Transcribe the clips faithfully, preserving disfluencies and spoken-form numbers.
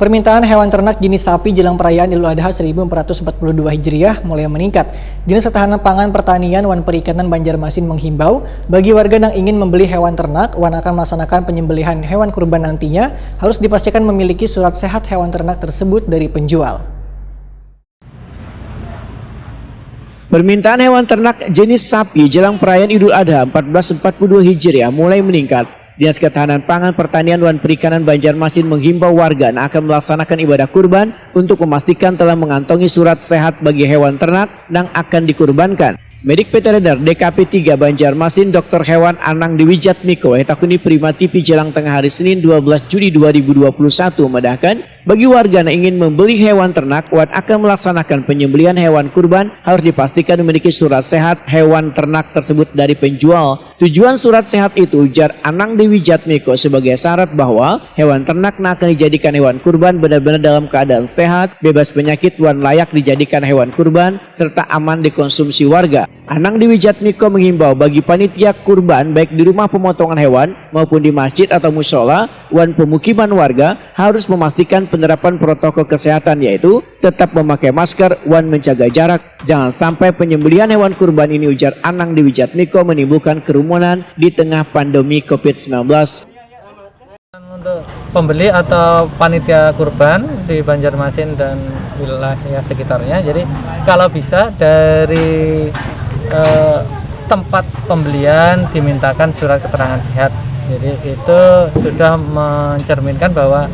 Permintaan hewan ternak jenis sapi jelang perayaan Idul Adha seribu empat ratus empat puluh dua Hijriah mulai meningkat. Dinas Ketahanan Pangan, Pertanian, wan Perikanan Banjarmasin menghimbau bagi warga yang ingin membeli hewan ternak wan akan melaksanakan penyembelihan hewan kurban nantinya harus dipastikan memiliki surat sehat hewan ternak tersebut dari penjual. Permintaan hewan ternak jenis sapi jelang perayaan Idul Adha empat belas empat puluh dua Hijriah mulai meningkat. Dinas Ketahanan Pangan, Pertanian, wan Perikanan Banjarmasin menghimbau warga yang akan melaksanakan ibadah kurban untuk memastikan telah mengantongi surat sehat bagi hewan ternak yang akan dikurbankan. Medik Veteriner D K P tiga Banjarmasin, Doktor Hewan Anang Dewi Jatmiko, Hetakuni Prima T V jelang tengah hari Senin dua belas Juli dua ribu dua puluh satu, madahkan, bagi warga yang ingin membeli hewan ternak wan akan melaksanakan penyembelihan hewan kurban harus dipastikan memiliki surat sehat hewan ternak tersebut dari penjual. Tujuan surat sehat itu, ujar Anang Dewi Jatmiko, sebagai syarat bahwa hewan ternak yang akan dijadikan hewan kurban benar-benar dalam keadaan sehat, bebas penyakit, wan layak dijadikan hewan kurban, serta aman dikonsumsi warga. Anang Dewi Jatmiko menghimbau bagi panitia kurban, baik di rumah pemotongan hewan maupun di masjid atau musola wan pemukiman warga, harus memastikan penerapan protokol kesehatan, yaitu tetap memakai masker wan menjaga jarak. Jangan sampai penyembelihan hewan kurban ini, ujar Anang Dewi Jatmiko, menimbulkan kerumunan di tengah pandemi covid sembilan belas. Untuk pembeli atau panitia kurban di Banjarmasin dan wilayah sekitarnya, jadi kalau bisa dari eh, tempat pembelian dimintakan surat keterangan sehat. Jadi itu sudah mencerminkan bahwa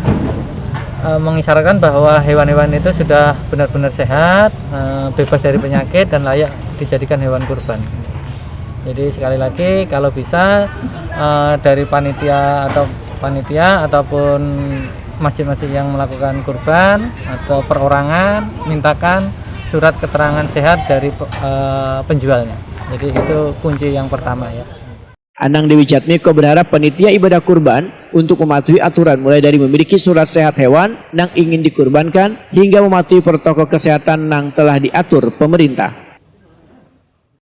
eh, mengisyaratkan bahwa hewan-hewan itu sudah benar-benar sehat, eh, bebas dari penyakit, dan layak dijadikan hewan kurban. Jadi sekali lagi, kalau bisa eh, dari panitia atau panitia ataupun masjid-masjid yang melakukan kurban atau perorangan, mintakan surat keterangan sehat dari eh, penjualnya. Jadi itu kunci yang pertama, ya. Anang Dewi Jatmiko berharap panitia ibadah kurban untuk mematuhi aturan, mulai dari memiliki surat sehat hewan yang ingin dikurbankan hingga mematuhi protokol kesehatan yang telah diatur pemerintah.